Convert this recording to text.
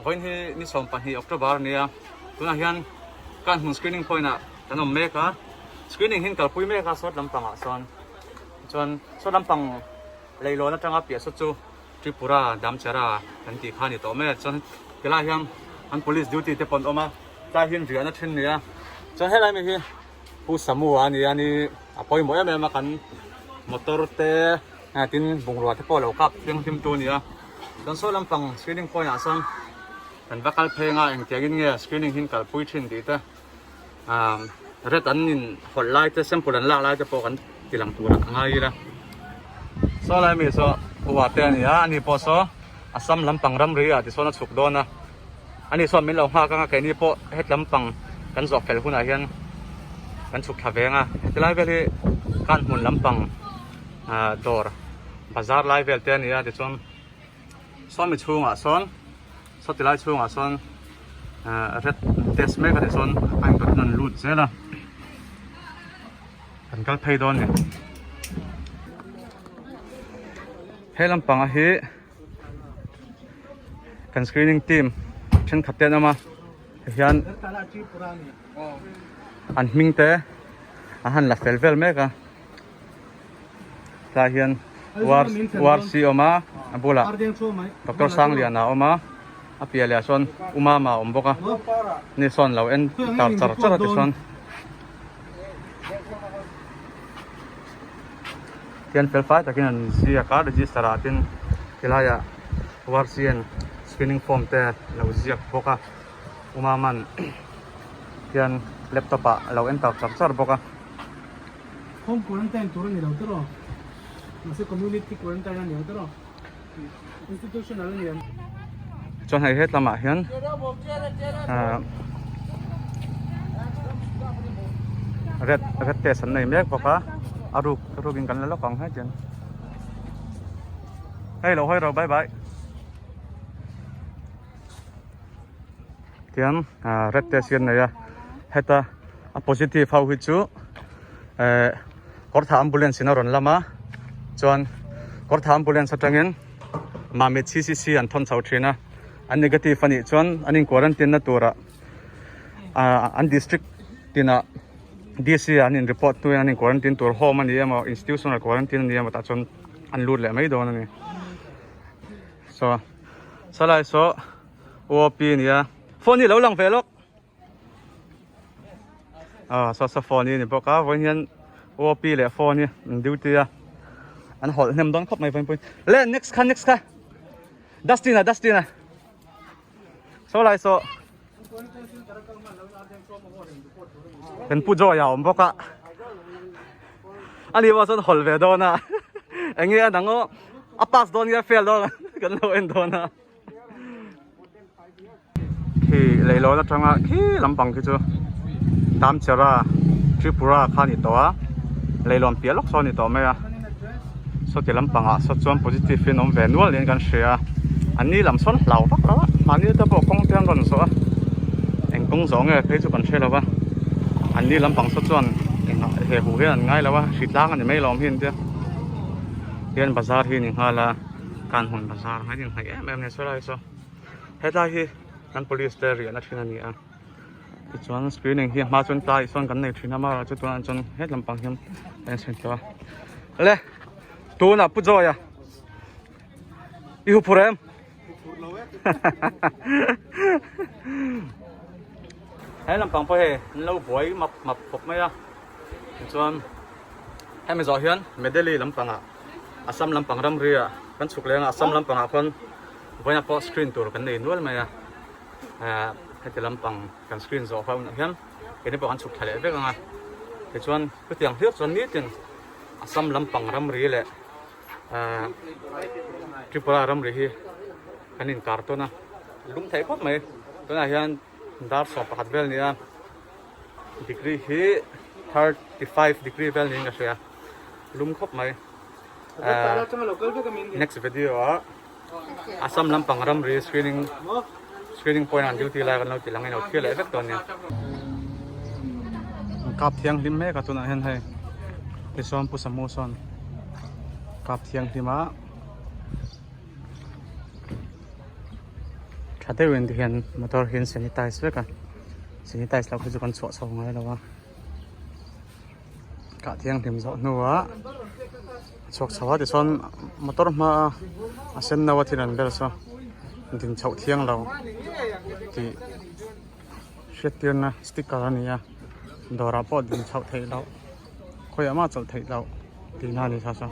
Vawiin hi ni 12 October a nia, tunah hian kan hmun screening point ah kan awm mek a, screening hi an kalpui mek a sawt lampangah sawn chuan sawt lampang leilawn atanga piah saw chu Tripura Damchara kan tih kha a ni tawh mai a, chuan tilai hian an police duty te pawh an awm a, tlai hi an riahna thin a ni a, chuan helai mi hi Pu Samu a ni a ni a pawimawh em em a kan motor te tin bungrua te pawh lo kap thianghlim tu a ni a chuan saw lampang screening point ah sawn kan va kal pheng a engtiang in nge screening hi an kalpui thin tih te ah red an in hawlh lai te sample an lak lai te pawh kan ti lang tur a ngai ila saw lai mi saw upa te a ni a ani pawh saw Assam lampang ramri ah tisawn a chhuk dawn a. Ani sawn min lo nghak anga keini pawh het lampang kan zawh fel hunah hian kan chhuk thla veng a, hetilai vel hi kan hmun lampang ah dawr bazar lai vel te a ni a tichuan sawmi chhungah sawn sawti lai chhungah sawn ah red test mek a tichuan a in rawn lut zel a kan kal phei dawn a ni. He lampanga hi. Kan screening team thenkhat te an awm a tihian an hming te an han la fel vel mek a tlai hian URC a awm a a bulah Doctor Sangliana a awm a a piah leh ah sawn U Mama a awm bawk a ni sawn lo en tar char char a tichuan. Tian fel fai takin an ziak a register ah tin tilaiah URCN screening form te lo ziak bawk a Umaman hian laptop ah a lo enter char char bawk a. Home quarantine tur a ni lo tawh mahse community quarantine a ni lo tawh institutional a ni em. Chuan hei hetlamah hian ah red red test an nei mek bawk a a ruk a rukin kan la lawk ang hetiang hei lo hawi rawh bye bye tiang ah red test hi an nei a heta a positive ho hi chu eh kawrthah ambulance in a rawn lam a chuan kawrthah ambulance atangin Mamit CCC an thawn chho thin a an negative a nih chuan an in quarantine na turah ah an district tinah DC ah an in report hnuin an in quarantine tur home a ni emaw institutional quarantine a ni emaw tah chuan an lut leh mai dawn a ni so salai saw UOP a ni a phone hi lo lang ve lawk. Ah saw saw phone hi a ni bawk a vawiin hian OP leh phone hi an duty a an hawlh hnem dawn khawp mai vawiin pawhin le next kha next kha Dustin a Dustin a saw lai saw kan pu Joy a awm bawk a ani pawh sawn hawlh ve dawn a eng nge a dang aw a pass dawn nge a fail dawn kan lo en dawn a. Khi leihlawn atanga khi lampang khi chu Damchera Tripura kha a ni tawh a leihlawn piah lawk saw a ni tawh mai a sawti lampangah saw chuan positive in awm ve nual niin kan hria a an ni lam sawn hlau vak lo a mahni te pawh kawng te an rawn zawh a eng kawng zawh nge phei chu kan hre lo va an ni lampang saw chuan engah he huh hian an ngai lo a hritlang a ni mai lawm hi an tia hian bazar hi a ni nghal a. Kan hmun bazar mai din hnaih em em a ni sawi lai saw hetlai hi kan police te riahna thin a ni a tichuan screening hi a hma chuan tlai sawn kan nei thin a amaherawhchu chu tunah chuan het lampang hian a inchhin tawh a le tunah pu Joy-a i hu phur em he lampang pawh hei an lo buai map map khawp mai a tichuan hemi zawh hian Medeli lampangah. Assam lampang ramri ah kan chhuk leng a Assam lampang ah khawn vawiin pawh screen tur kan nei nual mai a eh heti lampang kan screen zawh ho hunah hian keini pawh kan chhuk thla leh vek ang a tichuan chutiang hlir chuan nitin Assam lampang ramri leh eh Tripura ramri hi kan inkar tawn a lum theih khawp mai tunah hian dar 11 vel a ni a degree hi 35 degree vel niin ka hria. lum khawp mai next video ah Assam lampang ramri screening screening point an duty lai kan lo ti lang in lo thlir leh vek dawn nia kap thianghlim mek a tunah hian hei tichuan pu samu sawn kap thianghlim a. Tha deuhin tihian motor hi an sanitize vek a sanitize loh hi chu kan chhuah chho ngai lo a kah thianghlim zawh hnuah a chhuak chho a tichuan motor hmaa a sen no a thil an bel saw din chhoh thiang lo tih hriat tirna sticker a ni a dawrah pawh din chhoh theih loh khawiah mah chawlh theih loh tihna a ni kha saw.